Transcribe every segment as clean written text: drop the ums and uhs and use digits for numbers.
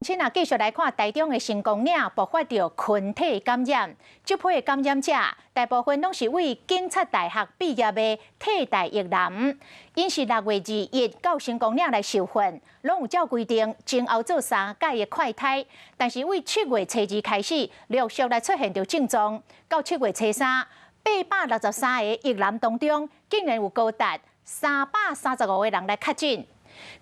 請啊，繼續來看台中的成功嶺爆發著群體感染，這批的感染者大部分攏是為警察大學畢業的替代役男，𪜶是6月21到成功嶺來受訓，攏有照規定前後做三擺的快篩，但是為7月初二開始陸續來出現著症狀，到7月初三，863個役男當中，竟然有高達335個人來確診。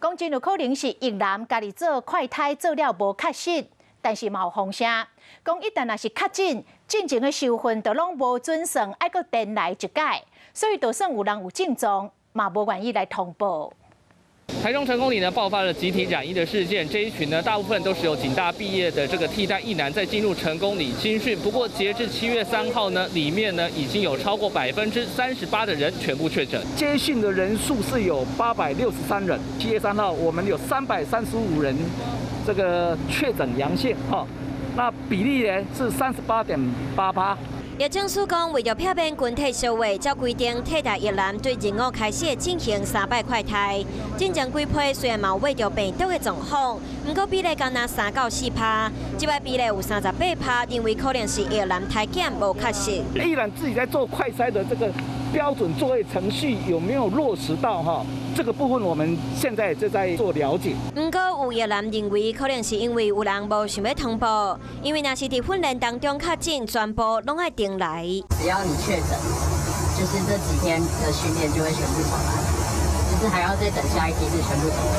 講真有可能是役男家己做快篩做了無確實，但是嘛有風聲，講一旦若是確診，進前的受訓就攏無準算，愛閣重來一擺，所以就算有人有症狀，嘛無願意來通報。台中成功嶺呢爆發了集體染疫的事件，這一群呢大部分都是由警大畢業的這個替代役男在進入成功嶺新訓。不過截至7月3號呢，裡面呢已經有超過38%的人全部確診。接訓的人數是有863人。7月3號我們有335人這個確診陽性，哈，那比例呢是38.8%。藥政署講，為著避免群體相傳，才規定替代役男對任務開始進行三擺快篩。進前幾批雖然嘛有著病毒的狀況，毋過比例干焦3到4趴，這擺比例有38趴，認為可能是役男篩檢無確實。役男自己在做快篩的這個標準作業程序有沒有落實到哈？這個部分我們現在正在做了解。毋過有役男認為，可能是因為有人無想欲通報，因為若是佇訓練當中確診，全部攏愛重來。只要你確診，就是這幾天的訓練就會全部重來，就是還要再等下一梯次全部重來，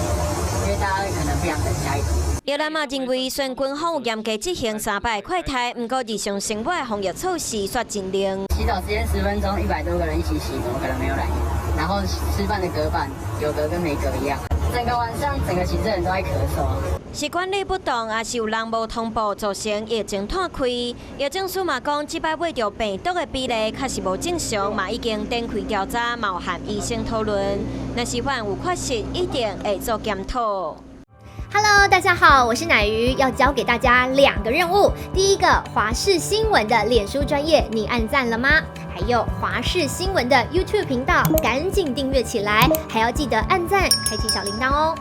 因為大家可能不想等下一梯。役男嘛認為，雖然軍方有嚴格執行三擺快篩，毋過日常生活的防疫措施煞真靈。洗澡時間10分鐘，100多個人一起洗，怎麼可能沒有染疫？然後吃飯的隔板有隔跟沒隔一樣，整個晚上整個寢室人都在咳嗽。是管理不當，抑是有人無通報，造成疫情湠開？藥政署嘛講，這擺秽著病毒的比例確實無正常，嘛已經展開調查，嘛有和醫生討論。若是發現有缺失，一定會做檢討。 Hello，大家好，我是乃瑜，要交給大家兩個任務。第一個，華視新聞的臉書專頁，你按讚了嗎？還有華視新聞的 YouTube 頻道，趕緊訂閱起來，還要記得按讚，開啟小鈴鐺哦。